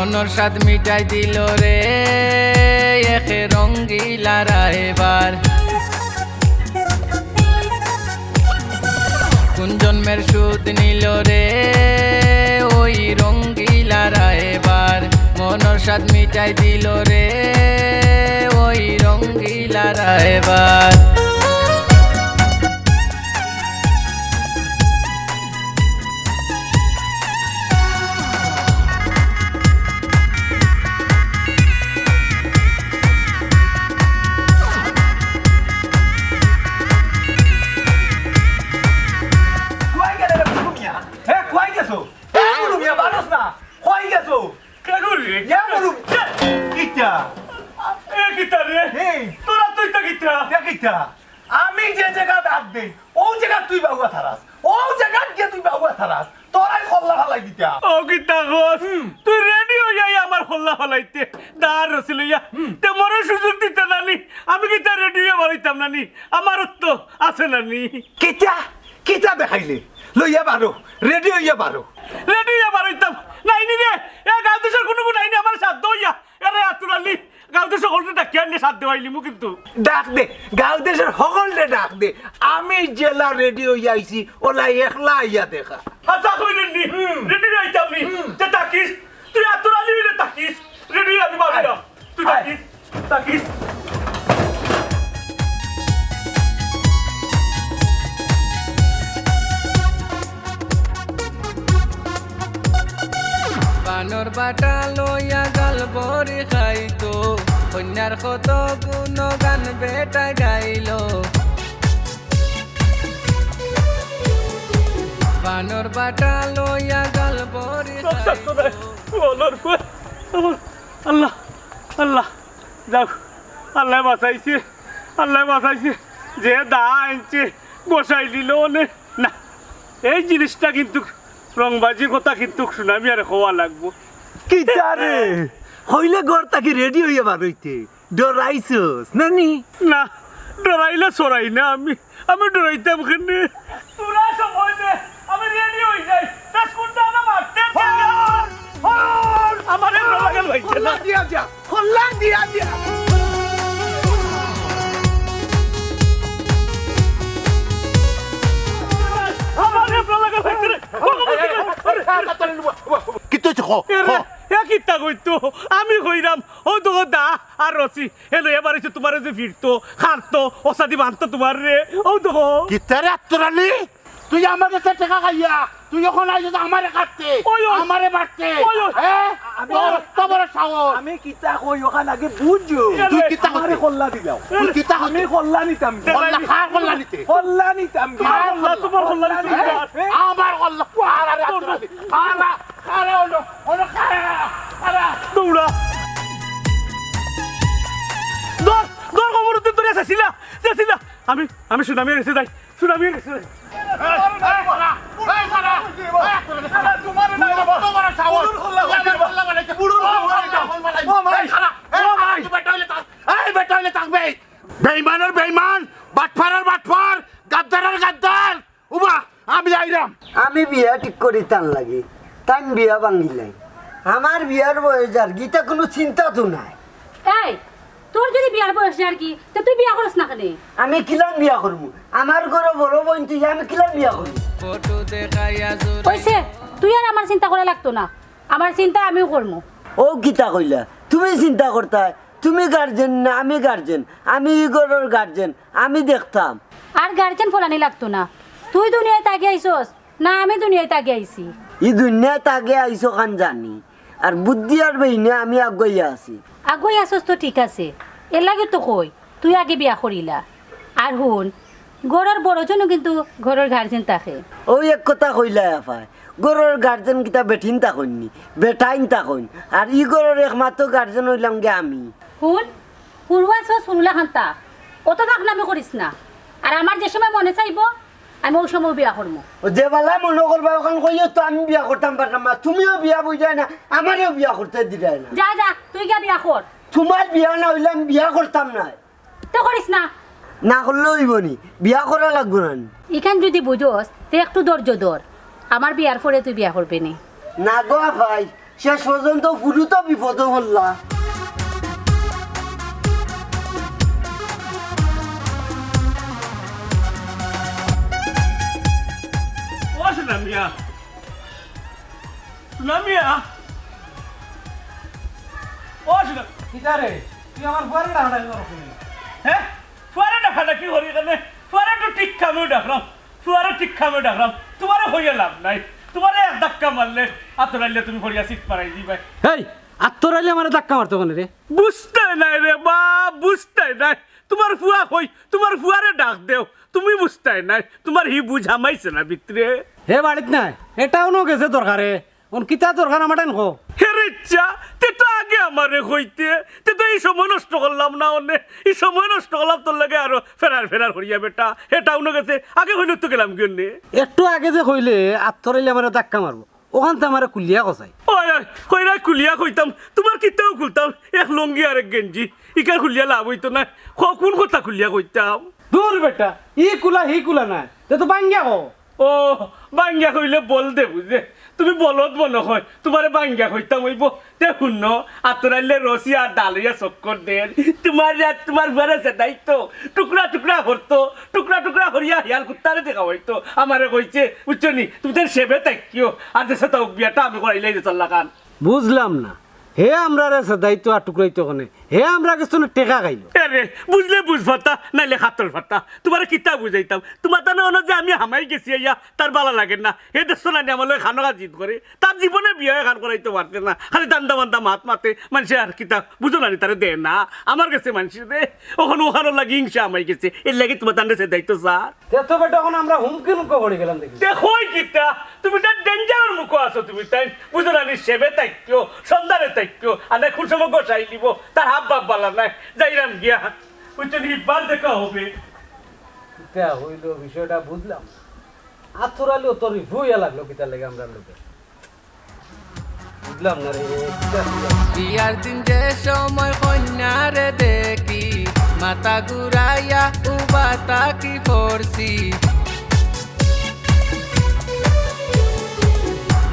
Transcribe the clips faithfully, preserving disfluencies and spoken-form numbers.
মনর স্বাদ মিটাই দিল রে এক রঙ্গিলা রায়বার। কোন জন্মের সুদ নিল রে ওই রঙ্গিলা রায়বার। মনর স্বাদ মিটাই দিল রে ওই রঙ্গিলা রায়বার। কই গেলে রে বুরু মিয়া? হে, কই গেছো? এ বুরু মিয়া, বারোস না? কই গেছো? কে গো রে? ইয়া বুরু। কিতা? এ কিতা রে? এই। তোরা তুই তো কিতা? ইয়া কিতা? আমি যে জাগা ডাক দেই, অউ জাগাত তুই বাউয়া থারাস, অউ জাগাত গিয়া তুই বাউয়া থারাস, তোরাই খল্লা ফালাই দিতা। ও কিতা কস? হুম। তুই রেডি অইয়া আমার খল্লা ফালাইতে, দার রসি লইয়া, হুম। তে মরে সুযোগ দিতে নানি, আমি কিতা রেডি অইয়া বারইতাম নানি, আমার তো আছে নানি। কিতা? কিতা দেখাইলে? লইয়া বারো, রেডি অইয়া বারো। রেডি অইয়া বারইতাম, নাইনি রে, এ গাঁও দেশর কুনু গুণ নাইনি, আমার সাধ্য অইয়া, এরে আতুর আলী, গাঁওতে সকলরে ডাকিয়া আনিয়া সাথ দেওয়াইলিমু কিন্তু। ডাক দে, গাঁও দেশর সকলরে ডাক দে। আমি যেলা রেডি অইয়া আইছি, অলা একলা আইয়া দেখা। আচ্ছা, কইরেন নি, হুম। রেডি অইতাম নি। হুম। তে থাকিস, তুই আতুর আলী অইলে থাকিস, রেডি আমি বারইলাম। তুই আয়। থাকিস, থাকিস। পানর বাটা লইয়া গাল ভরি খাইতো, কইন্যার কত গুণগান বেটায় গাইলো। পানর বাটা লইয়া গাল ভরি খাইতো। আল্লাহ, আল্লাহ, যাও, আল্লায় বাঁচাইছে, আল্লায় বাঁচাইছে। যে দা আনছে, বসাই দিল অনে। না, এই জিনিসটা কিন্তু রংবাজির কথা কিন্তু সুনামিয়ারে কওয়া লাগবো। কিতা রে? কইলে ঘর থাকি রেডি অইয়া বারইতে। ডরাইছস, নানি? না, ডরাইলে চড়াই না আমি। আমি ডরাইতাম কেনে? তোরা সময় দে, আমি রেডি অই যাই। তা কোনটা না মারতে দে। হর, হর। আমারে ডর লাগে ভাই। খল্লা দিয়া যা, খল্লা দিয়া যা। আমারে ডর লাগে ভাই রে। কিতা অইছে? ক, এ রে, ক। এ কিতা কইতো? আমি কইরাম, অউ দেখো দা আর রশি, হে লইয়া বারইছে, তুমারে যে ফিরতো, খারতো, অসাদি বানতো তুমারে, অউ দেখো। কিতারে আত্তরালি? তুই আমার গেছে টেকা খাইয়া, তুই অখন আইছস আমারে কাটতে, ওই, ওই। আমারে মারতে, ওই, ওই। হ্যাঁ? আমি তোর অত বড় সাহস। আমি কিতা কই অখান আগে বুঝো। তুই কিতা আমারে করতে? কল্লা দিলাও। তুই কিতা করতে? আমি কল্লা নিতাম। কল্লা, কার কল্লা নিতে? কল্লা নিতাম। কার কল্লা? তুমার কল্লা নিতে। হ্যাঁ? আমার কল্লা। আরে, আরে, আরে, আরে, আরে, দৌড়া। দৌড়, দৌড়, কবর তুই দৌড়ে আসিলা, আসিলা। আমি, আমি সুনামির গেছে যাই, সুনামির গেছে যাই। এই, এই, এই, এই, এই, এই, তোমার না, তোমার সাহস। এই, এই, এই, বেটা হইলে থাক, এই, বেটা হইলে থাকবে। বেইমানের বেইমান, বাটপারের বাটপার, গাদ্দারের গাদ্দার। উমা, আমি আইরাম। আমি বিয়া ঠিক করি তান লাগি, তাইন বিয়া ভাঙিলাই। আমার বিয়ার বয়স যারগি, ইতা কুনু চিন্তা তো নাই। এই, তোর যদি বিয়ার বয়স যারগি, তে তুই বিয়া করস না কেনে? আমি কিলান বিয়া করমু? আমার ঘরো বড় বইন তুই, আমি কিলান বিয়া করমু? অইছে, তুই আর আমার চিন্তা করা লাগতো না, আমার চিন্তা আমিউ করমু। অউ কিতা কইলা? তুমি চিন্তা করতায়, তুমি গার্জেন না আমি গার্জেন? আমি ই ঘরর গার্জেন, আমি দেখতাম। আর গার্জেন ফলানি লাগতো না। তুই দুনিয়াত আগে আইছস না আমি দুনিয়াত আগে আইছি? ই দুনিয়াত আগে আইছো খান জানি, আর বুদ্ধি আর বেইনে আমি আগুয়াইয়া আছি। আগুয়াইয়া আছস তো ঠিক আছে, এরলাগি তো কই তুই আগে বিয়া করিলা। আর হুন, ঘরর বড়জনও কিন্তু ঘরর গার্জেন থাকে। অউ এক কথা কইলায় আফায়, ঘরর গার্জেন কিতা বেটিন থাকইন নি, বেটাইন থাকইন, আর ই ঘরর একমাত্র গার্জেন অইলাম গি আমি। হুন, হুরু আছস হুরুলাখান থাক, অত ফাকনামি করিস না। আর আমার যে সময় মনে চাইবো, আমি অউ সময় বিয়া করমু। অউ যেবালা মনো করবায় অখান কইও তো, আমি বিয়া করতাম পারতাম না, তুমিও বিয়া বুঝায় না, আমারেও বিয়া করতে দিরায় না। যা, যা, তুই গিয়া বিয়া কর। তুমার বিয়া না অইলে আমি বিয়া করতাম নায়। তে করিস না। না করলে অইবো নি, বিয়া করা লাগবো না নি? ইখান যুদি বুঝস, তে একটু ধৈর্য ধর, আমার বিয়ার পরে তুই বিয়া করবে নি। না গো আফাই, শেষ পর্যন্ত ফুরু তো বিপদে পড়লা। ও সোনা মিয়া, সোনা মিয়া, ও সোনা। কিতা রে? তুই আমার ফুয়ারে ডাকাডাকি করস কেনে? হ্যাঁ? ফুয়ারে ডাকাডাকি করি কেনে? ফুয়ারে তো ঠিক কামেউ ডাকরাম। ফুয়ারে ঠিক কামেউ ডাকরাম। তুমারে কইয়া লাভ নাই। তুমারে এক ধাক্কা মারলে, আতর আইলে তুমি পড়িয়া চিত মারাই দিবায়। হেই, আতর আইলে আমারে ধাক্কা মারতো কেনে রে? বুঝতায় নায় রে বা, বুঝতায় নায়। তুমার ফুয়া কই, তুমার ফুয়ারে ডাক দেও। তুমি বুঝতায় নায়। তুমার হি বুঝ হামাইছে না ভিতরে। হে বাড়িত নাই, এ টাউনো গেছে দরকারে। অন কিতা দরকার আমার টাইন কও। হে রে ইচ্ছা, তে তো আগে আমারে কইতে, তে তো ই সময় নষ্ট করলাম না অনে, ই সময় নষ্ট করলাম তোর লগে আরো ফেরার ফেরার করিয়া বেটা, হে টাউনো গেছে, আগে কইলে তো গেলাম কি অনে? একটু আগে যে কইলে আতর আইলে আমারে ধাক্কা মারবো, অখানতে আমারে খুলিয়া কছাই। ওই, ওই, কইরা খুলিয়া কইতাম, তুমার কিতাও খুলতাম, এক লুঙ্গি আর এক গেঞ্জি, ইকার খুলিয়া লাভ অইতো নায়, ক-, কুন কথা খুলিয়া কইতাম? দূর বেটা, ই খুলা হি খুলা নায়, তে তো ভাঙ্গিয়া কও। ও, ভাঙ্গিয়া কইলে বলদে বুঝে। তুমি বলদ মনো কয়, তুমারে ভাঙ্গিয়া কইতাম অইবো। তে হুনো, আতর আইলে রশি আর দা লইয়া চক্কর দের। তুমার আর তুমার ফুয়ারে ছেদাইতো, টুকরা টুকরা করতো, টুকরা টুকরা করিয়া হিয়াল কুত্তারে দেখাইতো। আমারে কইছে, বুঝছো নি, তুমি তাইন সেবে থাকিও, আর দেশে তাও বিয়াটা আমি করাইলাই যে চল্লাখান। বুঝলাম না, হে আমরারে ছেদাইতো আর টুকরাইতো কেনে? হে আমরার গেছ থনে টেকা খাইলো। এরে, বুঝলে বুঝ ফাতা, নাইলে খাতল ফাতা। তুমারে কিতা বুঝাইতাম? তুমার তানে অনো যে আমি হামাই গেছি আইয়া, তার বালা লাগে না। হে দেখছো না নি আমার লগে খানোকা জিদ করে। তার জীবনে বিয়া এখান করাইতো পারতে না। খালি দান্দা বান্দা মাত মাতে, মানষে আর কিতা বুঝো না নি তারে দেয় না। আমার গেছে মানষে দে, অখন অখানর লাগি হিংসা হামাই গেছে। এর লাগি তুমার তানে ছেদাইতো স্যার। তে তো বেটা অখন আমরা হুমকি মুখো পড়ি গেলাম দেখি। দেখোই কিতা, তুমি তার ডেঞ্জারর মুখো আছো তুমি তাইন। বুঝো না নি, সেবে থাকিও, সন্ধানে থাকিও, আর না কোন সময় গোসাই দিব, তার হাব ভাব বালা নাই, যাইরাম গিয়া। বুঝছো নি, ইবার দেখা হবে। কিতা হইল বিষয়টা বুঝলাম না। আতর আইলে তোর ভুইয়া লাগলো কিতার লাগি আমরার লগে? বুঝলাম না রে, কিতা হইল? বিয়ার দিন যে সময় কইন্যারে দেখি, মাথা ঘুরাইয়া উবা তাকি পড়ছি।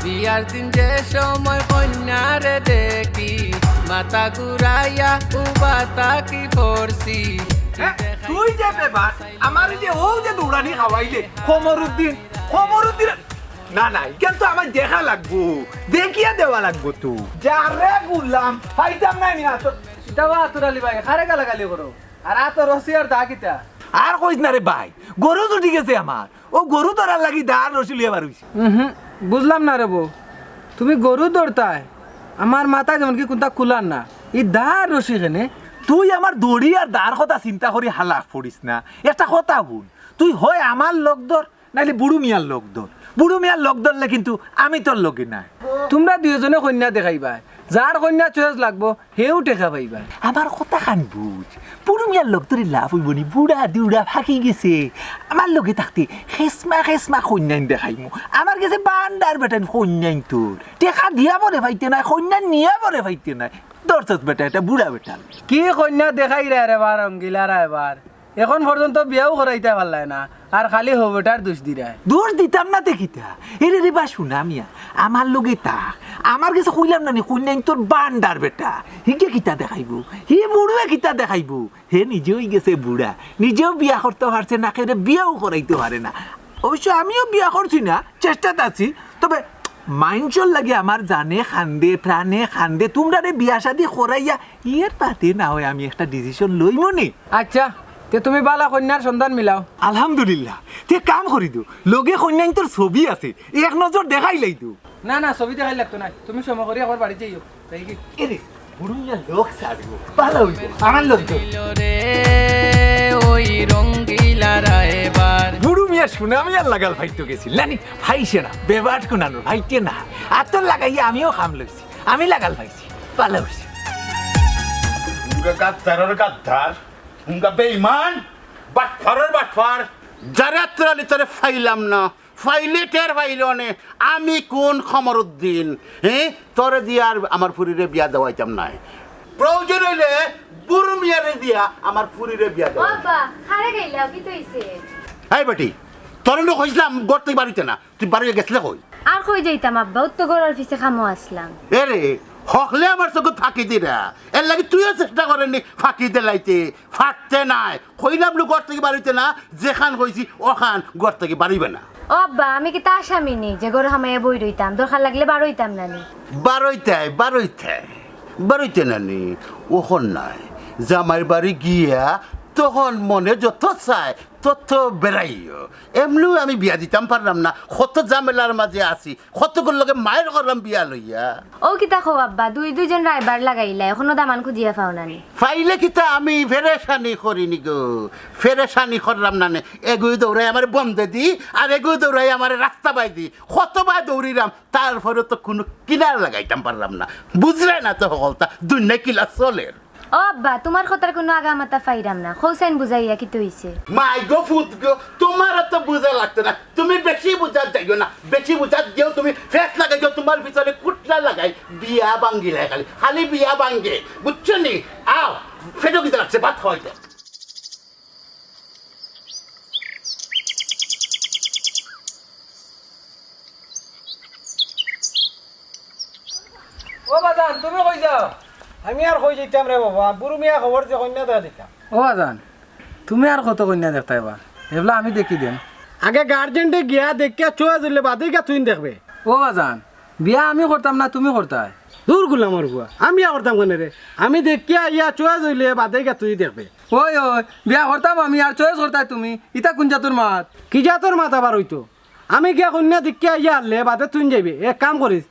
বিয়ার দিন যে সময় কইন্যারে দেখি, মাথা ঘুরাইয়া উবা তাকি পড়ছি। হ্যাঁ, তুই যে বেবার, আমার যে ও যে দৌড়ানি খাওয়াইলে, কমরুদ্দিন, কমরুদ্দিন, না, না, ইখান তো আমার দেখা লাগবো, দেখিয়া দেওয়া লাগবো তো। যারে গুলাম, পাইতাম না নি আতর। ইটা বা আতর আলী ভাই, কারে গালাগালি করো? আর আতর রশি আর দা কিতা? আর কইস না রে ভাই, গরু ছুটি গেছে আমার, ও গরু ধরার লাগি দার রশি লইয়া বার হইছি। উহুম, বুঝলাম না রে বউ, তুমি গরু ধরতায়, আমার মাথায় যেমন কি কোনটা কুলার না, ই দার রশি কেনে? তুই আমার দড়ি আর দার কথা চিন্তা করি হালাক পড়িস না, একটা কথা হুন, তুই হয় আমার লগ ধর, নাইলে বুড়ু মিয়ার লগ ধর। বুড়ু মিয়ার লগ ধরলে কিন্তু আমি তোর লগে নাই। তুমরা দুইজনে কইন্যা দেখাইবায়, যার কইন্যা চয়েস লাগবো, হেউ টেকা পাইবা। আমার কথাখান বুঝ, বুড়ু মিয়ার লগ ধরি লাভ অইবো নি, বুড়া দুড়া ফাকি গেছে। আমার লগে থাকতে খেসমা খেসমা কইন্যাইন দেখাইমু। আমার গেছে বান্ডার বেটাইন কইন্যাইন তোর। টেকা দিয়া বলে পাইতে নায়, কইন্যা নিয়া বলে পাইতে নায়। ধরছস বেটা, এটা বুড়া বেটা। কি কইন্যা দেখাইরায় রে বা রঙ্গিলারা এবার? এখন পর্যন্ত বিয়াও করাইতা পারলায় না, আর খালি হউ বেটার দোষ দিরায়। দোষ দিতাম না তে কিতা? এরে রে বা সোনা মিয়া, আমার লগে থাক। আমার গেছে কইলাম না নি, কইন্যাইন তোর বান্ডার বেটা। হিগে কিতা দেখাইবো? হি বুড়ুয়ে কিতা দেখাইবো? হে নিজে অইগেছে বুড়া, নিজেও বিয়া করতে পারছে না, কেউরে বিয়াও করাইতে পারে না। অবশ্য আমিও বিয়া করছি না, চেষ্টাত আছি। তবে মাইনষর লাগি আমার জানে কান্দে, প্রাণে কান্দে, তুমরারে বিয়া শাদি করাইয়া এর বাদে না হয় আমি একটা decision লইমু নে। আচ্ছা, তে তুমি বালা কইন্যার সন্ধান মিলাও। আলহামদুলিল্লাহ, তে কাম করি দেও, লগে কইন্যাইন্তর ছবি আছে, এক নজর দেখাইলাই দেও। না, না, ছবি দেখাইল লাগতো নায়, তুমি সময় করি আমার বাড়িত যাইও। তাই কি? এরে, বুড়ু মিয়া লোক ছাড়বো, বালা অইবো, আমার লোক তো। রে, ওই রঙ্গিলারা এবার। বুড়ু মিয়া সোনা মিয়ার লাগাল ফাইতো গেছিল, নানি? ফাইছে না, বেবাট কোনানো, ফাইতে না। আতর লাগাইয়া আমিও কাম লইছি, আমি লাগাল ফাইছি, বালা অইছে। মুগা গাদ্দারর গাদ্দার, মুগা বেইমান, বাটফারর বাটফার। যারে আতর আলী তারে ফাইলাম না, ফাইলে টের ফাইল অনে, আমি কোন কমরুদ্দিন, হ্যাঁ? তোরে দিয়া আর আমার ফুরিরে বিয়া দেওয়াইতাম নায়। প্রয়োজন অইলে বুরু মিয়ারে দিয়া আমার ফুরিরে বিয়া দেওয়াই। ও আব্বা, কারে গাইলাও, কিতা অইছে? এই বেটি, তোরে নু কইছিলাম ঘর থাকি বারইতে না, তুই বারইয়া গেছলে কই? আর কই যাইতাম আব্বা, অউ তো ঘরর পিছে কামো আছলাম। এরে, হকলে আমার চউখো ফাকি দিরা, এরলাগি তুইও চেষ্টা কররে নি ফাকি দিলাইতে, ফাটতে নায়। কইলাম নু ঘর থাকি বারইতে না, যেখান কইছি অখান ঘর থাকি বারইবে না। ও আব্বা, আমি কিতা আসামি নি যে ঘরো হামাইয়া বই রইতাম, দরকার লাগলে বারইতাম না নি? বারইতায়, বারইতায়, বারইতে না নি? অখন নায়, জামাইর বাড়ি গিয়া তখন মনে যত চায় তত বেড়াইও। এমনেউ আমি বিয়া দিতাম পারলাম না, কত ঝামেলার মাঝে আছি, কতগুর লগে মাইর করলাম বিয়া লইয়া। ও কিতা কও আব্বা, দুই দুইজন রায়বার লাগাইলা, অখনো দামান খুঁজিয়া পাও না নি? পাইলে কিতা আমি পেরেশানি করি নি গো, পেরেশানি করলাম না নে। এগু দৌড়াই আমারে বন্দে দি, আর এগু দৌড়াই আমারে রাস্তা বায় দি। কতবার দৌড়িলাম, তারপরে তো কুনু কিনার লাগাইতাম পারলাম না। বুঝরায় না তো হকলতা, দুনিয়া কিলা চলের। ও আব্বা, তুমার কথার কুনু আগামাথা পাইরাম না। কও চাইন বুঝাইয়া কিতা অইছে? মাই গো ফুত গো, তুমার অত বুঝা লাগতো না। তুমি বেশি বুঝাত যাইও না। বেশি বুঝাত গিয়াউ তুমি ফেস লাগাই দিও, তুমার পিছনে কুটলা লাগাই। বিয়া ভাঙ্গিলায় খালি, খালি বিয়া ভাঙ্গে। বুঝছো নি? আও, পেটো কিতা লাগছে, ভাত খাওয়াই দেও। ও বাজান, তুমি কই যাও? আমি আর কই যাইতাম রে বাবা, বুরু মিয়া খবর যে কইন্যা দেখা দিতাম। ও বাজান, তুমি আর কত কইন্যা দেখতায় বা? এবলা আমি দেখি দেন। আগে গার্জেন্টে গিয়া দেখিয়া চয়েস অইলে বাদে গিয়া তুইন দেখবে। ও বাজান, বিয়া আমি করতাম না, তুমি করতায়? দূর গুলামর ফুয়া, আমি বিয়া করতাম কেনে রে? আমি দেখিয়া আইয়া চয়েস অইলে বাদে গিয়া তুই দেখবে। ওই, ওই, বিয়া করতাম আমি, আর চয়েস করতায় তুমি। ইতা কুন জাতর মাত? কি জাতর মাত আবার অইতো? আমি গিয়া কইন্যা দেখিয়া আইয়া হারলে বাদে তুইন যাইবে। এক কাম করিস,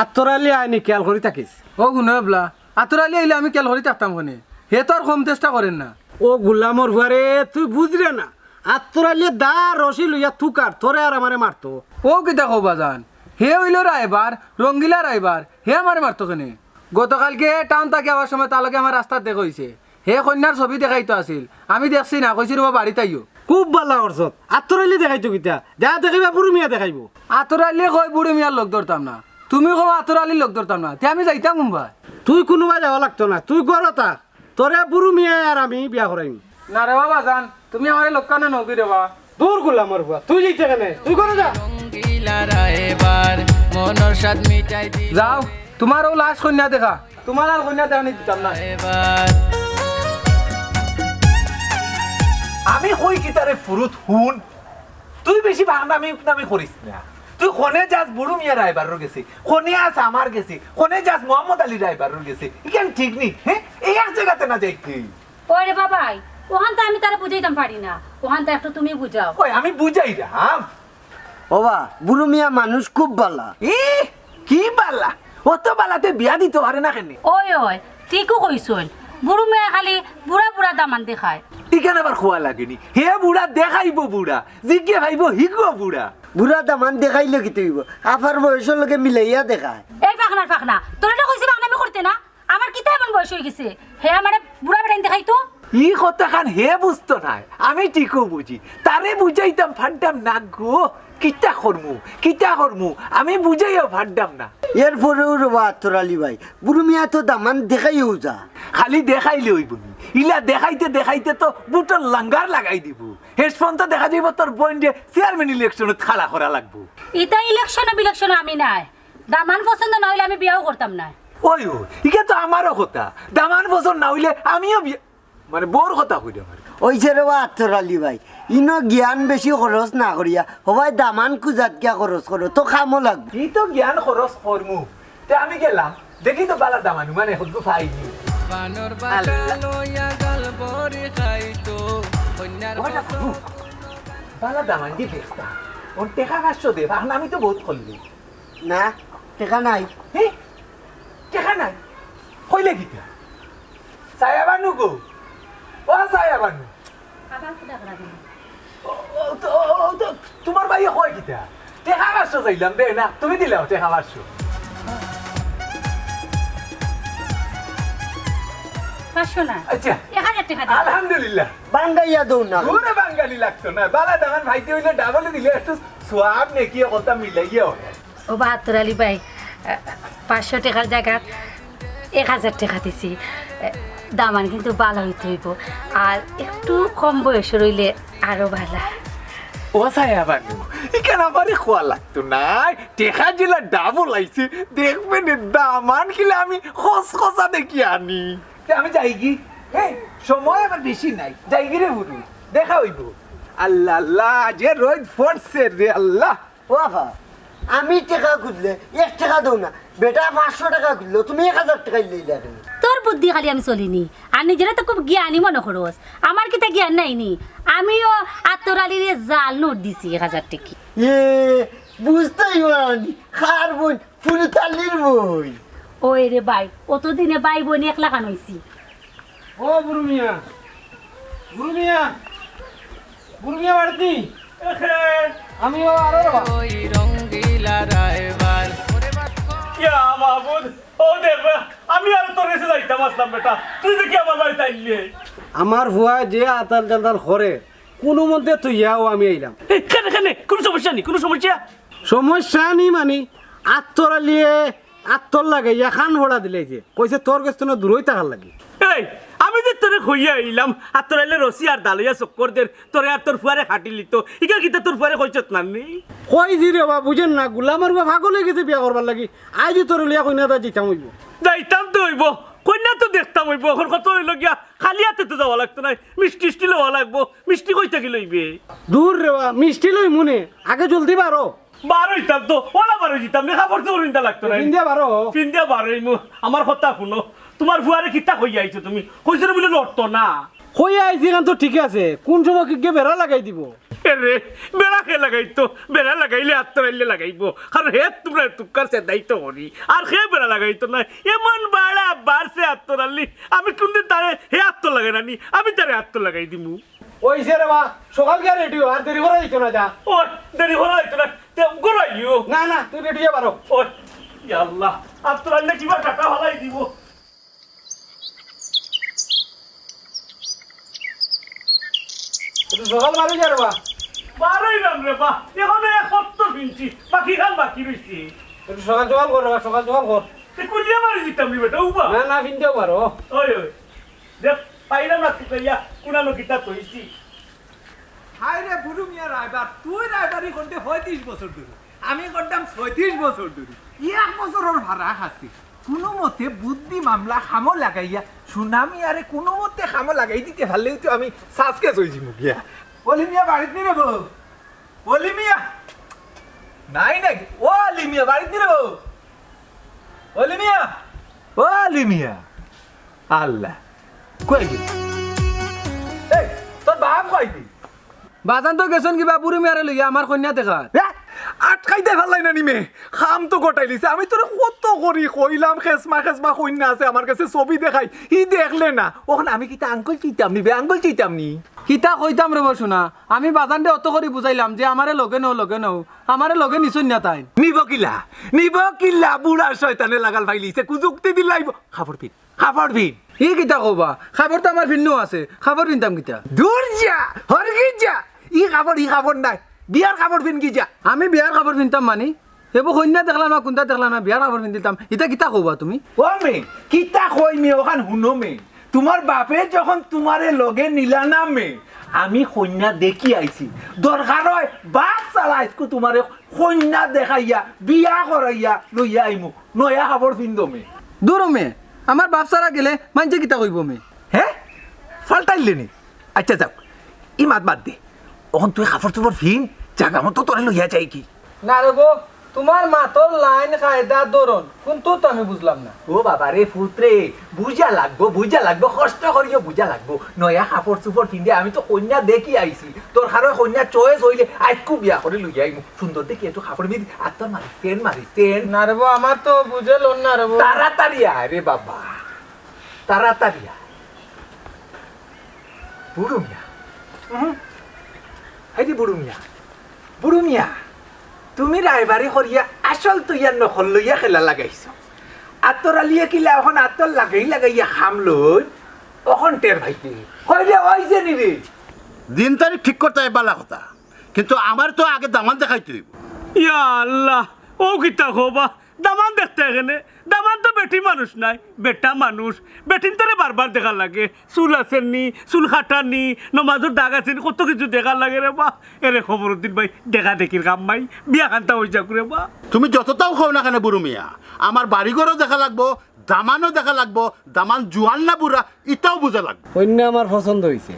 আতর আলী আয় নি, খেয়াল করি থাকিস। ও হুনো এবলা, আতর আলী আইলে আমি খেয়াল করি থাকতাম কেনে? হে তো আর কম চেষ্টা করের না। ও গুলামর ফুয়া রে, তুই বুঝরে না। আতর আলীয়ে দা রশি লইয়া তুকার, তোরে আর আমারে মারতো। ও কিতা কও বাজান? হে অইলো রায়বার, রঙ্গিলা রায়বার, হে আমারে মারতো কেনে? গতকালকে টাউন থাকি আওয়ার সময় তার লগে আমার রাস্তাত দেখা অইছে। হে কইন্যার ছবি দেখাইতো আছিল, আমি দেখছি না, কইছি রুমা বাড়িত আইও। খুব ভালা করছত। আতর আলী দেখাইতো কিতা? যা দেখাইবা বুরু মিয়া দেখাইবো। আতর আলীয়ে কয় বুরু মিয়ার লগ ধরতাম না, তুমি কও আতর আলীর লগ ধরতাম না, তে আমি যাইতাম কুনবায়? তুই কুনুবায় যাওয়া লাগতো না, তুই ঘরো থাক। তোরে বুরু মিয়ায় আর আমি বিয়া করাইমু। না রে বাজান, তুমি আমারে লক্কা না নবি রে বা। দূর গুলামর ফুয়া, তুই যাইতে কেনে? তুই ঘরো যা। যাও, তুমার অউ লাশ কইন্যা দেখা, তুমার আর কইন্যা দেখানি দিতাম না। আমি কই কিতা রে ফুরুত, হুন, তুই বেশি ভাগনামি উপনামি করিস না। তুই কনে যাস বুরু মিয়া রায়বারর গেছে, কনে আস আমার গেছে, কনে যাস মোহাম্মদ আলী রায়বারর গেছে, ইখান ঠিক নি? হে, এই এক জাগাত না যাইতে। ওরে বাবাই, অখানতা আমি তারে বুঝাইতাম পারি না, অখানতা একটু তুমি বুঝাও। ওই আমি বুঝাইরাম। ওবা, বুরু মিয়া মানুষ খুব ভালা। ই, কি ভালা? অত ভালাতে বিয়া দিতো পারে না কেনে? ওই, ওই, ঠিকউ কইছইন। বুরু মিয়ায় খালি বুড়া বুড়া দামান দেখায়। ইখান আবার কওয়া লাগেনি। হে বুড়া দেখাইবো বুড়া, জিগে পাইবো হিগু বুড়া। বুড়া দামান দেখাইলে কিতা অইবো? আফার বয়সর লগে মিলাইয়া দেখায়। এই ফাকনার ফাকনা, তোরে না কইছি ফাকনামি করতে না? আমার কিতা এমন বয়স অইগেছে? হে আমারে বুড়া বেটাইন দেখাইতো? ই কথাখান হে বুঝতো নায়, আমি ঠিকউ বুঝি। তারে বুঝাইতাম পারতাম না গো। কিতা করমু, কিতা করমু, আমি বুঝাইয়াও পারতাম না। এরপরেও রে বা আতর আলী ভাই, বুরু মিয়ায় তো দামান দেখাইয়াউ যা। খালি দেখাইলে অইবো নি? ইলা দেখাইতে দেখাইতে তো বুটর লাঙ্গার লাগাই দিবো। শেষ পর্যন্ত দেখা যাইবো তোর বইনরে চেয়ারম্যান ইলেকশনত খাড়া করা লাগবো। ইতা ইলেকশনো বিলেকশনো আমি নায়। দামান পছন্দ না অইলে আমি বিয়াও করতাম নায়। ওই, ওই, ইগু তো আমারও কথা। দামান পছন্দ না অইলে আমিও বিয়া, মানে, বউর কথা কইরাম আর কি। অইছে রে বা আতর আলী ভাই, ইনো জ্ঞান বেশি খরচ না করিয়া, হবায় দামান খুজাত গিয়া খরচ করো, তো কামও লাগবো। ই তো জ্ঞান খরচ করমু। তে আমি গেলাম, দেখি তো ভালা দামান, মানে, হুদ্দু পাইনি। আল্লাহ। ভালা দামান দি দেখতা। অন টেকা পাঁচশো দে, বাহন আমি তো বউত করলি। না, টেকা নাই। হে? টেকা নাই? কইলে কিতা? ছায়া বানু গো? ও ছায়া বানু। আবার কিতা করা গেল? ও, ও, তো, ও, ও, তো, তুমার ভাইয়ে কয় কিতা? টেকা পাঁচশো চাইলাম, দে না, তুমি দিলাও টেকা পাঁচশো। পাঁচশো না। আচ্ছা। এক হাজার টেকা দিলাম। আলহামদুলিল্লাহ। বাঙ্গাইয়া দৌ না। দূরে বাঙ্গালি লাগতো না। বালা দামান পাইতে অইলে ডাবলে দিলে একটু সওয়াব নেকি কথা মিলাইয়া অয়। ও বা আতর আলী ভাই, আহ, পাঁচশো টেকার জাগাত এক হাজার টেকা দিছি। আহ, দামান কিন্তু ভালা অইতে অইবো, আর একটু কম বয়সর অইলে আরো ভালা। ও ছায়া বানু, ইখান আমারে কওয়া লাগতো নায়। টেকা যেলা ডাবল আইছে, দেখবে নে দামান কিলা আমি খসখসা দেখি আনি। তে আমি যাইগি? এই, সময় আমার বেশি নাই, যাইগি রে হুরু, দেখা অইবো। আল্লাহ আল্লাহ, যে রইদ পড়ছে রে আল্লাহ। ও আফা, আমি টেকা খুজলে এক টেকা দেও না, বেটা পাঁচশো টেকা খুজলো, তুমি এক হাজার টেকা লইলা কেনে? তোর বুদ্ধি খালি আমি চলিনি, আর নিজেরে তো খুব জ্ঞানী মনো করস। আমার কিতা জ্ঞান নাই নি? আমিও আতর আলীরে জাল নোট দিছি এক হাজার টেকা। এ, বুঝতেই পারিনি, কার বইন? ফুলতালির বইন। ওই রে ভাই, অতদিনে ভাই বইন এক লাখান অইছি। ও বুরু মিয়া, বুরু মিয়া, বুরু মিয়া বাড়িত নি? এহে, আমি ও আরো রে বা। ওই রঙ্গিলা রায়বার। ইয়া মাবুদ, ও দেখ, আমি আর তোর কাছে যাইতাম আসলাম বেটা, তুই দেখি আমার বাড়িত আইলে। আমার ফুয়া যে আতাল জাতাল করে, কুনুমতে থইয়াও আমি আইলাম। এই, কেনে, কেনে? কুনু সমস্যা নি, কুনু সমস্যা? সমস্যা নি মানি, আতর আলীয়ে আতর লাগাইয়া কান ফড়া দিলাইছে, কইছে তোর গেছ থনে দূরই থাকার লাগি। এই, আমি যে তোরে কইয়া আইলাম, আতর আলীয়ে রশি আর দা লইয়া চক্কর দের, তোরে আর তোর ফুয়ারে খাটিলিতো, ইখান কিতা তোর ফুয়ারে কইছত না নি? কইছি রে বা, বুঝের না, গুলামর বা পাগল অইগেছে বিয়া করবার লাগি, আইজ তোরে লইয়া কইন্যাত যাইতাম অইবো। যাইতাম তো অইবো, কইন্যা তো দেখতাম অইবো, অখন কথা অইলো গিয়া, খালি আতে তো যাওয়া লাগতো নায়, মিষ্টি টিষ্টি লওয়া লাগবো, মিষ্টি কই থাকি লইবে? দূর রে বা, মিষ্টি লইমু নে, আগে জলদি বারো। বারইতাম তো, অলা বারই দিতাম নে, কাপড় চোপড় পিন্দা লাগতো নায়। পিন্দিয়া বারো। পিন্দিয়া বারইমু, আমার কথা হুনো, তুমার ফুয়ারে কিতা কইয়া আইছো তুমি? কইছো রে বুলে লড়তো না। কইয়া আইছি ইখান তো ঠিক আছে, কুন সময় কিগে বেড়া লাগাই দিবো? এরে, বেড়া কে লাগাইতো? বেড়া লাগাইলে আতর আলীয়ে লাগাইবো, কারণ হে তুমরারে তুক্কার সেদাইতো করি, আর হে বেড়া লাগাইতো নায়। এমন বাড়া বাড়ছে আতর আলী, আমি কুনদিন তারে হে আতর লাগায় না নি, আমি তারে আতর লাগাই দিমু। অইছে রে বা, সকাল গিয়া রেডি অ, আর দেরি করা যাইতো না, যা। ও, দেরি করা যাইতো না, তে গড়াইও। না, না, তুই রেডি অইয়া বারো। ও, ইয়া আল্লাহ, আতর আলীয়ে কিবা কাটা ফালাই দিবো। একটু সকাল বারই যা রে বা। বারইলাম রে বা, অখনো এক সত্তর ফিনছি, বাকিখান বাকি রইছে। একটু সকাল সকাল কর রে বা, সকাল সকাল কর। তে কুলিয়া বাড়ি দিতাম নি বেটা, উবা। না, না, ফিনতেও পারো। ওই, ওই। দেখ, পাইলাম না তুকাইয়া, কুনানো কিতা থইছি। হায় রে বুরু মিয়া রায়বার, তুই রায়বারি করতে পঁয়ত্রিশ বছর ধরি, আমি করতাম ছয়ত্রিশ বছর ধরি। ই এক বছরর ভাড়া খাসি। কুনুমতে বুদ্ধি মামলা কামো লাগাইয়া, সুনামিয়ারে কুনুমতে কামো লাগাই দিতে পারলেউ তো আমি success অইযিমু গিয়া। অলি মিয়া বাড়িত নি রে বা? অলি মিয়া? নাই, নাই। ও অলি মিয়া, বাড়িত নি রে বা? অলি মিয়া? ও অলি মিয়া? আল্লাহ। কই গেল? এই, তোর বাপ কই গেল? বাজান তো গেছইন কিবা বুরু মিয়ারে লইয়া আমার কইন্যা দেখাত। এ, আটকাইতে পারলাই না নি মে? কাম তো গটাইলিছে। আমি তোরে কত করি কইলাম, খেসমা খেসমা কইন্যা আছে, আমার গেছে ছবি দেখাই। ই দেখলে না। অখন আমি কিতা আঙ্গুল চিতাম নি বে, আঙ্গুল চিতাম নি? কিতা কইতাম রে বা সোনা, আমি বাজানরে অত করি বুঝাইলাম যে আমারে লগে নও, লগে নও, আমারে লগে নিছইন না তাইন। নিবো কিলা? নিবো কিলা? বুড়া শয়তানে লাগাল পাইলিছে, কুযুক্তি দিলাইবো। কাপড় পিন, কাপড় পিন। ই কিতা কও বা? কাপড় তো আমার ফিন্নু আছে, কাপড় পিনতাম কিতা? দূর যা, হরগি যা। ই কাপড়, ই কাপড় নায়। বিয়ার কাপড় পিনগি যা। আমি বিয়ার কাপড় পিনতাম মানি? এবো কইন্যা দেখলাম না, কুন্তা দেখলাম না, বিয়ার কাপড় পিনদিতাম। ইতা কিতা কও বা তুমি? ও মে, কিতা কই মে, অখান হুনো মে। তুমার বাপে যখন তুমারে লগে নিলা না মে, আমি কইন্যা দেখি আইছি। দরকার অয় বাপ ছাড়া আইজকু তুমারে কইন্যা দেখাইয়া, বিয়া করাইয়া লইয়া আইমু। নয়া কাপড় পিন্দো মে। দুরো মে, আমার বাপ ছাড়া গেলে মাইনষে কিতা কইবো মে? হে? ফাল্টাইলে নি? আইচ্ছা যাউক, ই মাত বাদ দে। অখন তুই কাপড় চোপড় পিন, জাগা মতো তোরে লইয়া যাইগি। না রে বা, তুমার মাতর লাইন কায়দা ধরন কুন্তা তো আমি বুঝলাম না। ও বাবা রে পুত রে, বুঝা লাগবো, বুঝা লাগবো, কষ্ট করিও বুঝা লাগবো। নয়া কাপড় চোপড় পিন্দে আমি তো কইন্যা দেখি আইছি। দরকার অয় কইন্যা choice অইলে আইজকু বিয়া করি লইয়া আইমু। সুন্দর দেখি একটু কাপড় পিন্দি, আতর মারি, সেন্ট মারি, সেন্ট। না রে বা, আমার তো বুঝে লন না রে বা। তাড়াতাড়ি আয় রে বাবা, তাড়াতাড়ি আয়। বুরু মিয়া। উহু। হায়রে বুরু মিয়া। বুরু মিয়া, তুমি রায়বারি করিয়া আসল থইয়া নকল লইয়া খেলা লাগাইছো। আতর আলিয়ে কিলা অখন আতর লাগাই লাগাইয়া কাম লইন, অখন টের পাইতে। কইলে অইছে নি রে? দিন তারিখ ঠিক করতে অয় ভালা কথা, কিন্তু আমারে তো আগে দামান দেখাইতে অইবো। ইয়া আল্লাহ, অউ কিতা কও বা? দামান দেখতে কেনে? দামান তো বেটি মানুষ নায়, বেটা মানুষ। বেটিন্তরে বারবার দেখা লাগে, চুল আছে নি, চুল কাটা নি, নমাজর দাগ আছে নি, কত কিছু দেখা লাগে রে বা। এরে খবরউদ্দিন ভাই, দেখা দেখির কাম নাই, বিয়া খানতা অই যাউক রে বা। তুমি যততাউ কও না কেনে বুরু মিয়া, আমার বাড়িঘরও দেখা লাগবো, দামানও দেখা লাগবো, দামান জুয়ান না বুড়া, ইতাও বুঝা লাগবো। কইন্যা আমার পছন্দ অইছে,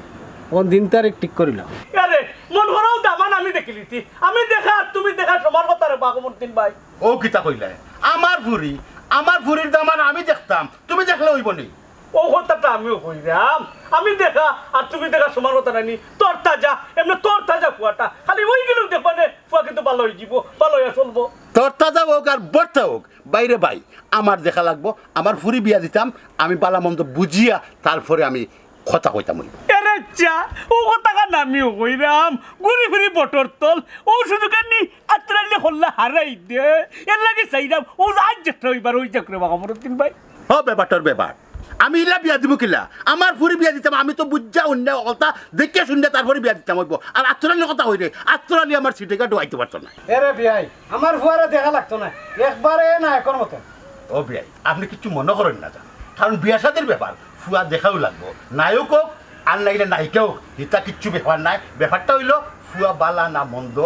অখন দিন তারিখ ঠিক করিলাম। আরে, মন করাও দামান আমি দেখিলিছি, আমি দেখা আর তুমি দেখা সমান কথা রে বা, খবরউদ্দিন ভাই। ও কিতা কইলায়? আমার ফুরি, আমার ফুরির দামান আমি দেখতাম, তুমি দেখলে অইবো নি? ও কথাটা আমিও কইরাম, আমি দেখা আর তুমি দেখা সমান কথা নায় নি। তরতাজা, এমনে তরতাজা ফুয়াটা, খালি অইগেলেউ দেখবা নে, ফুয়া কিন্তু ভালা অইযিবো, ভালা অইয়া চলবো। তরতাজা অউক আর বর্তা অউক, বাইরে ভাই, আমার দেখা লাগবো, আমার ফুরি বিয়া দিতাম, আমি ভালা মন্দ বুঝিয়া তারপরে আমি কথা কইতাম অইবো। এরে চা, ও কথাখান আমিও কইরাম, ঘুরি ফিরি বটর তল, ও সুযোগ আনি আত্রালি হল্লা হারাই দে, এর লাগি চাইরাম, ও আজ যেটা অইবার অই যাউক রে বা, খবরউদ্দিন ভাই। হ, বেবাটর বেবাট। আমি ইলা বিয়া দিমু কিলা? আমার ফুরি বিয়া দিতাম, আমি তো বুঝা অইন্য কথা দেখিয়া শুনিয়া তারপরে বিয়া দিতাম অইবো। আর আত্রালির কথা কইরে, আত্রালি আমার সিটে গাটো আইতে পারতো না। এরে বিয়াই, আমার ফুয়ারে দেখা লাগতো না, একবারে নায়কর মতো। ও বিয়াই, আপনে কিচ্ছু মনো করইন না যান, কারণ বিয়া শাদির বেপার, ফুয়া দেখাউ লাগবো, নায়ক অউক আর নাইলে নায়িকা অউক, ইতা কিচ্ছু বেপার নায়। বেপারটা অইলো ফুয়া ভালা না মন্দ,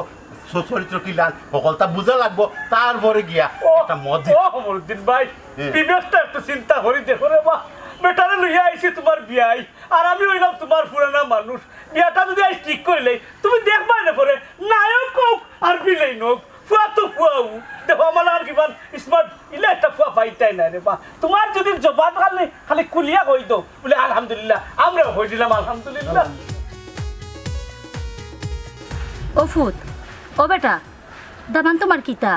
সুচরিত্র কিলান, হকলতা বুঝা লাগবো, তারপরে গিয়া ও, একটা মত দিন। ও খবরউদ্দিন ভাই, হ্যাঁ। বিবেকটা একটু চিন্তা করি দেখো রে বা, বেটারে লইয়া আইছি তুমার বিয়াই, আর আমি অইলাম তুমার পুরানা মানুষ, বিয়াটা যুদি আইজ ঠিক করিলাই, তুমি দেখবায় নে পরে, নায়ক অউক আর ভিলেইন অউক, ফুয়া তো ফুয়াউ। দেখো, আমার আর কিমান smart, ইলা একটা ফুয়া পাইতায় নায় রে বা। তুমার যুদি জবান খালি, খালি খুলিয়া কই দেও, বুলে, "আলহামদুলিল্লাহ", আমরাও কই দিলাম, "আলহামদুলিল্লাহ।" ও ফুত, ও বেটা, দামান তুমার কিতা?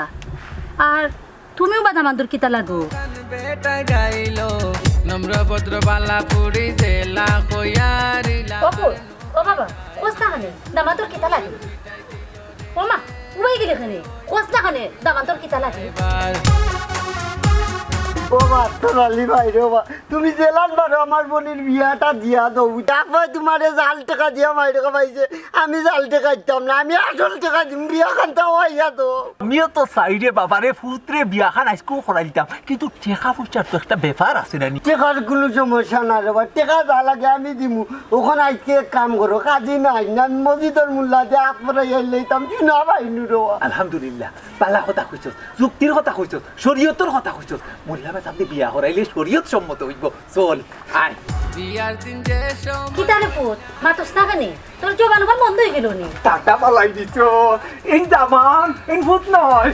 আর তুমিও বা দামান্দর কিতা লাগো? বেটা গাইলো, নম্র ভদ্র বালা পুরি জেলা কয়ারিলা। ও ফুত, ও বাবা, কস না কেনে, দামান্দর কিতা লাগে? ও মা, উবাই গেলে কেনে? কস না কেনে, দামান্দর কিতা লাগে? ও বা, আত্তর আলী ভাই রে বা, তুমি জেলান বারো আমার বইনর বিয়াটা দিয়া দেও। তারপরে তুমারে জাল টেকা দিয়া মাইর খাবাইছে, আমি জাল টেকা দিতাম না, আমি আসল টেকা দিমু, বিয়া খানতা অইয়া দেও। আমিও তো চাই রে বাবা রে, ফুতরে বিয়া খান আইজকু করাই দিতাম, কিন্তু টেকা পয়সার তো একটা বেপার আছে না নি? টেকার কুনু সমস্যা না রে বা, টেকা যা লাগে আমি দিমু। অখন আইজকে এক কাম করো, কাজী নাই না, মসজিদর মুল্লা দিয়া আত পড়াই আইলাইতাম, কি না ভাই নুরো। আলহামদুলিল্লাহ, ভালা কথা কইছস, যুক্তির কথা কইছস, শরীয়তর কথা কইছস। মোল্লা ভাই সামনে বিয়া করাইলে শরীয়ত সম্মত অইবো। চল, আয়। বিয়ার দিন যে সময় কিতা রে ফুত, মাতস না কেনে? তোর জবান আবার বন্ধ অই গেল নি? টাকা ফালাই দিছ, এই দামান, এই ফুত নায়।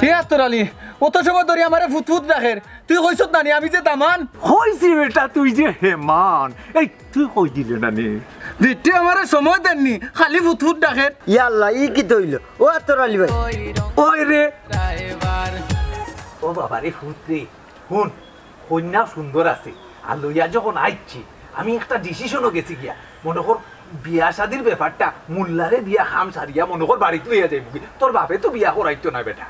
হে আত্তর আলী, অত সময় ধরি আমারে ফুত ফুত ডাকের, তুই কইছত না নি আমি যে দামান? কইছি বেটা, তুই যে হেমান। এই, তুই কই দিলে না নি? বেটি আমারে সময় দেন নি, খালি ফুত ফুত ডাকের। ইয়াল্লা, ই কিতা অইলো? ও আত্তর আলী ভাই। ওই রে। ও বাবা রে, ফুত রে, হুন, কইন্যা সুন্দর আছে, আর লইয়া যখন আইছি, আমি একটা decision-ও গেছি গিয়া, মনো কর, বিয়া শাদির বেপারটা মুল্লারে দিয়া কাম সারিয়া মনো কর বাড়িত লইয়া যাইমু গি। তোর বাপে তো বিয়া করাইতো না বেটা।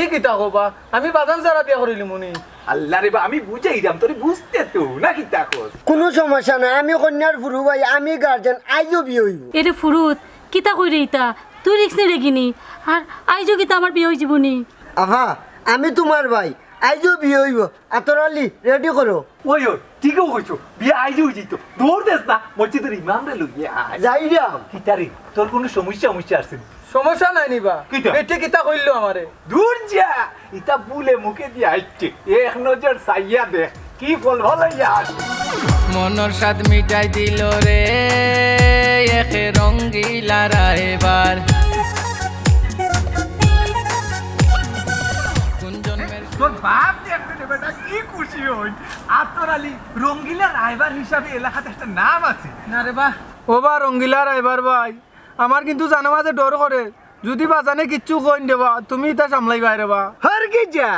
ই কিতা কবা? আমি বাজান ছাড়া বিয়া করিলিমু নি? আল্লাহ রে বা, আমি বুঝাইরাম, তোরে বুঝতে তো না কিতা কস? কুনু সমস্যা নাই, আমি কইন্যার ফুরু ভাই, আমি গার্জেন, আইজও বিয়া অইবো। এরে ফুরুত, কিতা কইরে ইতা? তুই risk নিরে কিনি? আর আইজও কিতা আমার বিয়া অইযিবো নি? আফা, আমি তুমার ভাই, আইজও বিয়া অইবো। আতর আলী, ready করো। ওই, ওই, ঠিকউ কইছো, বিয়া আইজউ অইযিতো। দৌড় দেস না, মসজিদর ইমামরে লইয়া আয়। যাইরাম। কিতা রে, তোর কুনু সমস্যা, সমস্যা আছে নি? সমস্যা নাই নি বা। কিতা? বেটি কিতা কইলো আমারে? দূর যা, ইতা বুলে মুখে দিয়া আইছে। এক নজর চাইয়া দেখ, কি ফল ফল অইয়া আছে। মনর স্বাদ মিটাই দিল রে, একে রঙ্গিলা রায়বার। কোন জন্মের তোর বাপ দেখবে রে বেটা, কি খুশি অইন। আতর আলী, রঙ্গিলা রায়বার হিসাবে এলাকাত একটা নাম আছে। না রে বা। ও বা রঙ্গিলা রায়বার ভাই, আমার কিন্তু জানে মাজে ডর করে। যুদি বাজানে কিচ্ছু কইন রে বা, তুমি ইতা সামলাইবায় রে বা। হরগিজা,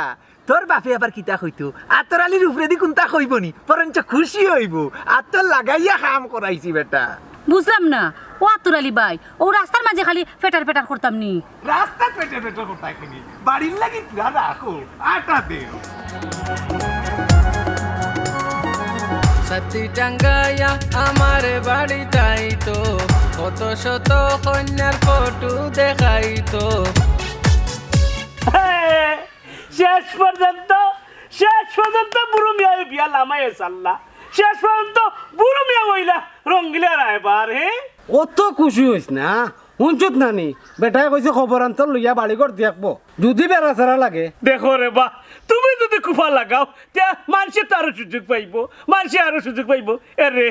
তোর বাপে আবার কিতা কইতো? আতর আলীর উপরেদি কুন্তা কইবো নি, বরঞ্চ খুশি অইবো। আতর লাগাইয়া কাম করাইছি বেটা। বুঝলাম না, ও আতর আলী ভাই, অউ রাস্তার মাজে খালি ফেটার ফেটার করতাম নি। রাস্তাত ফেটার ফেটার করতায় কিনি? বাড়ির লাগি পুরা রাখো, আটা দেও। সাতি টাঙ্গাইয়া আমার বাড়ি তাই তো, কত শত কন্যার ফটো দেখাই তো। শেষ শেষ পর্যন্ত, শেষ পর্যন্ত বুরু মিয়ায় বিয়া লামাইয়া ছাড়লা। শেষ পর্যন্ত বুরু মিয়া অইলা রঙ্গিলা রায়বার, হে? অত খুশি অইস না। হুনছত না নি? বেটায় কইছে খবরান্তর লইয়া বাড়িঘর দেখবো। যুদি বেড়াছেড়া লাগে। দেখো রে বা, তুমি যুদি কুফা লাগাও, তে মানষে তো আরো সুযোগ পাইবো, মানষে আরো সুযোগ পাইবো। এরে,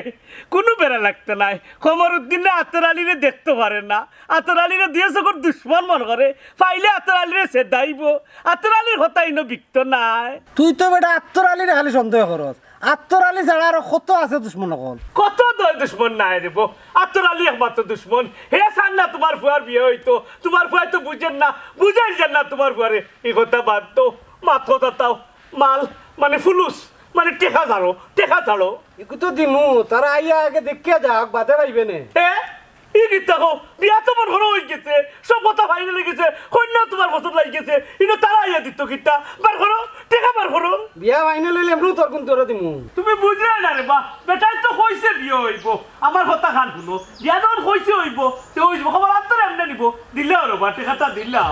কুনু বেড়া লাগতো নায়। কমরুদ্দিনে আতর আলীরে দেখতো পারে না। আতর আলীরে দিয়া যখন দুশমন মনো করে, পাইলে আতর আলীরে ছেদাইবো। আতর আলীর কথা ইনো বিকতো নায়। তুই তো বেটা আতর আলীরে খালি সন্দেহ করস। আতর আলী ছাড়া আরো কত আছে দুশমন অকল? কত দয় দুশমন নায় রে বা। আতর আলী একমাত্র দুশমন। হে চায় না তুমার ফুয়ার বিয়া অইতো। তুমার ফুয়ায় তো বুঝের না, বুঝাইল যার না তুমার ফুয়ারে। ই কথা বাদ দেও, মাত কথা তাও। মাল, মানে ফুলুস, মানে টেকা ছাড়ো, টেকা ছাড়ো। ইগু তো দিমু, তারা আইয়া আগে দেখিয়া যাউক, বাদে পাইবে নে। এ? ই কিতা কও? বিয়া তো মনো করো অই গেছে, সব কথা ফাইনাল অই গেছে, কইন্যা তুমার পছন্দ লাগি গেছে, ইনো তারা আইয়া দিতো কিতা? বার করো, টেকা বার করো। বিয়া ফাইনাল অইলে এমনেউ তোর কুন তোরে দিমু। তুমি বুঝরায় না রে বা, বেটায় তো কইছে বিয়া অইবো। আমার কথা খান হুনো, বিয়া যখন কইছে অইবো, তে অইবো। খবরান্তর এমনে নিবো, দিলাও রে বা, টেকাটা দিলাও।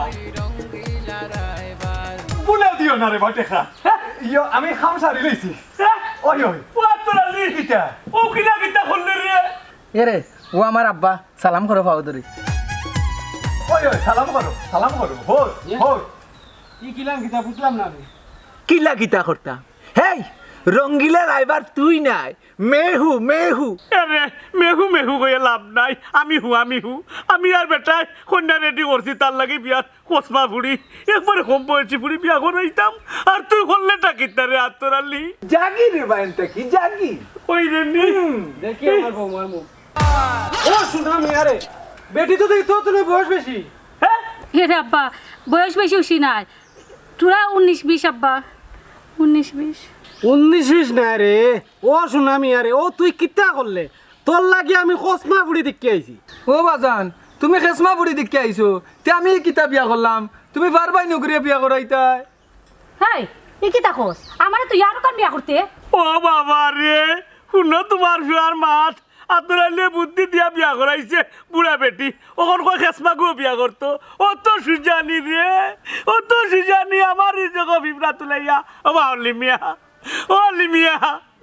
ভুলে দিও না রে বা টেকা। হ্যাঁ? ইয়ো, আমি কাম সারি লইছি। হ্যাঁ? ওই, ওই। ও আতর আলী। কিতা? ও কিলা কিতা করলে রে? এরে, ও আমার আব্বা, সালাম করো পাও ধরি। ওই, ওই, সালাম করো, সালাম করো। হো, হো। ই কিলান কিতা বুঝলাম না আমি। কিলা কিতা করতাম? হেই, রঙ্গিলা রায়বার তুই নায়, মেহু, মেহু। আরে, মেহু, মেহু কইয়া লাভ নাই। আমি হু, আমি হু। আমি আর বেটায় কইন্যা রেডি করছি, তার লাগি বিয়ার কসমা ফুড়ি, একবারে কম বয়সী ফুড়ি বিয়া করাইতাম। আর তুই করলেটা কিতা রে আতর আলী? জাগি রে বা, এনটা কি জাগি? ওই রে নি। দেখি আমার বৌমার মুখ। ও সুনা মিয়া রে, বেটি তো দেখি তোর তুলনায় বয়স বেশি। হ্যাঁ? এরে আব্বা, বয়স বেশি অইছে নায়। তোরা উনিশ বিশ আব্বা, উনিশ বিশ। উনিশ বিশ নায় রে, ও সুনা মিয়া রে, ও তুই কিতা করলে? তোর লাগি আমি কসমা ফুড়ি দেখিয়া আইছি। ও বাজান, তুমি কসমা ফুড়ি দেখিয়া আইছো, তে আমি কিতা বিয়া করলাম? তুমি পারবায় নি করিয়া বিয়া করাইতায়? হেই, ই কিতা কস? আমারে তুই আরো কান বিয়া করতে? ও বাবা রে, হুনো তুমার ফুয়ার মাত। আতর আলীয়ে বুদ্ধি দিয়া বিয়া করাইছে বুড়া বেটি। অখন কয় কসমা গুও বিয়া করতো। অত সুজানি রে, অত সুজানি, আমার রিজকো পিপড়া তুলাইয়া। ও বা অলি মিয়া, ও অলি মিয়া,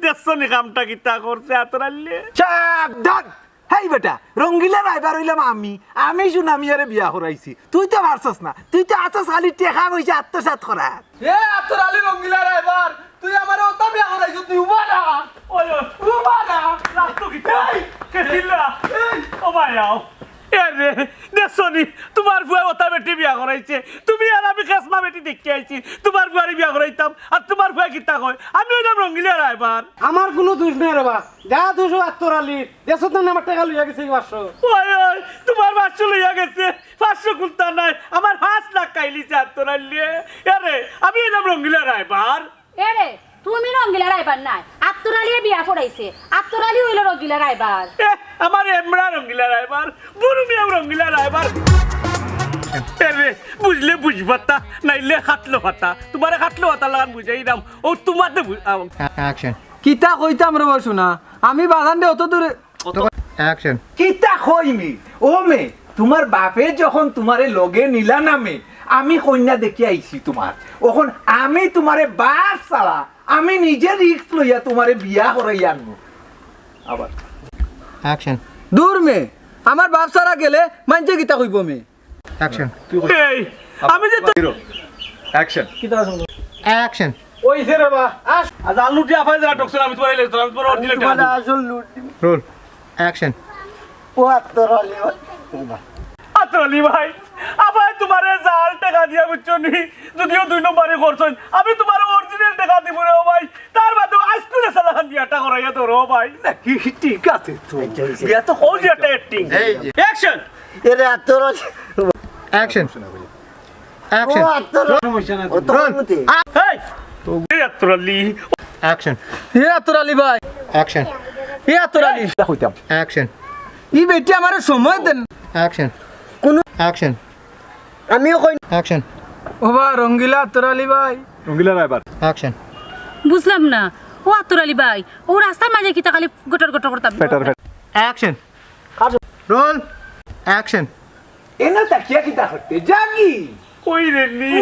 দেখছো নি কামটা কিতা করছে আতর আলীয়ে? সাবধান! হেই বেটা, রঙ্গিলা রায়বার অইলাম আমি। আমি সুনা মিয়ারে বিয়া করাইছি। তুই তো পারছস না। তুই তো আছস খালি টেকা পয়সা আত্মসাৎ করাত। এ আতর আলী রঙ্গিলা রায়বার, তুই আমারে অতা বিয়া করাইছস, তুই উবা না। ওই, ওই। উবা না। রাখতো কিতা? এই। কে চিল্লা? এই। ও ভাই, আও। এ রে, দেখছো নি? তুমার ফুয়ায় অতা বেটি বিয়া করাইছে। তুমি আর আমি কসমা বেটি দেখিয়া আইছি। তুমার ফুয়ারে বিয়া করাইতাম। আর তুমার ফুয়ায় কিতা কয়? আমি অইলাম রঙ্গিলা রায়বার। আমার কুনু দুষ নাই রে বা। যা দুষ অউ আতর আলীর। দেখছো তো না আমার টেকা লইয়া গেছে ই পাঁচশো। ওই, ওই, তুমার পাঁচশো লইয়া গেছে। পাঁচশো কুন্তা নাই। আমার পাঁচ লাখ খাইলিছে আতর আলীয়ে। এ রে, আমি অইলাম রঙ্গিলা রায়বার। এরে, তুমি রঙ্গিলা রায়বার নায়। আতর আলীয়ে বিয়া পড়াইছে। আতর আলী অইলো রঙ্গিলা রায়বার। এ, আমার এমরা রঙ্গিলা রায়বার, বুরু মিয়াও রঙ্গিলা রায়বার। এরে, বুঝলে বুঝ পাতা, নাইলে খাটলো পাতা। তুমারে খাটলো পাতা লাগান বুঝাই দাম। ও তুমারে বুঝ-, আও। Action. কিতা কইতাম রে বা সুনা? আমি বাজান দে অত দূরে। Action. কিতা কইমি? ও মে, তুমার বাপে যখন তুমারে লগে নিলা না মে, আমি কইন্যা দেখিয়া আইছি তুমার। অখন আমি তুমারে বাপ ছাড়া, আমি নিজে risk লইয়া তুমারে বিয়া করাইয়া আনমু। আবার। Action. দূর মে, আমার বাপ ছাড়া গেলে মাইনষে কিতা কইবো মে? Action. এই, আমি যে তো Hero. Action. Action. ওই যে রে বা, আস। আজ আলু দিয়ে আফাই যারা টকসন, আমি তুমার এই লেখতাম, আমি তুমার original তুমার টেকা আসল লুট। Roll. Action. ও আতর আলী ভাই। আতর আলী ভাই, আফাই তুমারে জাল টেকা দিয়া বুঝছো নি? যদিও দুই নম্বরি করছইন, আমি তুমারে original টেকা দিমু রে ও ভাই। তার বাদে আইসক্রিমের সালাখান বিয়াটা করাইয়া ধরো ভাই। না, কি ঠিক আছে তো। এই যে, এই যে। বিয়া তো কও যে একটা acting। এই যে। Action. এরে আতর আলী। Action. Action. ও আতর আলী। ও তো Roll. অনুমতি। এই, এই আতর আলী। Action. এ আতর আলী ভাই। Action. এ আতর আলী। এটা কইতাম। Action. ই বেটি আমারে সময় দেন। Action. কোনো Action. আমিও কই। Action. ও বা, রঙ্গিলা আতর আলী ভাই। রঙ্গিলা রায়বার। Action. বুঝলাম না। ও আতর আলী ভাই, ও রাস্তার মাঝে কিতা খালি গটর গটর করতাম? Foetal foetal. Action. Roll. Action. এনে তাকিয়া কিতা করতে? জাগি। কই রে নি?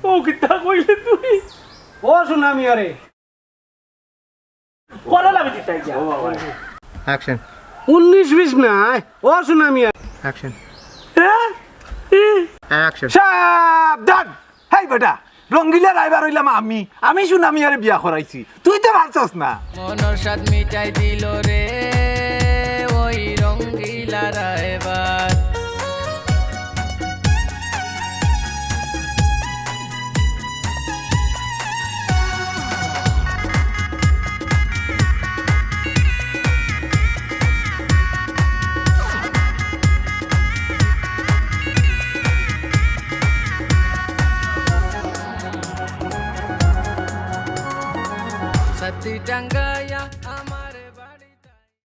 ও কিতা কইলে তুই? ও সুনামি আরে। পরে লাভি দিতে আইয়া। অ্যাকশন। উনিশ বিশ নাই। ও সুনামি আরে। অ্যাকশন। হ্যাঁ? ই। অ্যাকশন। সাবধান! হেই বেটা, রঙ্গিলা রায়বার অইলাম আমি। আমি সুনামি আরে বিয়া করাইছি। তুই তো পারছস না। মনর স্বাদ মিটাই দিল রে ওই রঙ্গিলা রায়বার। সাত টাঙ্গা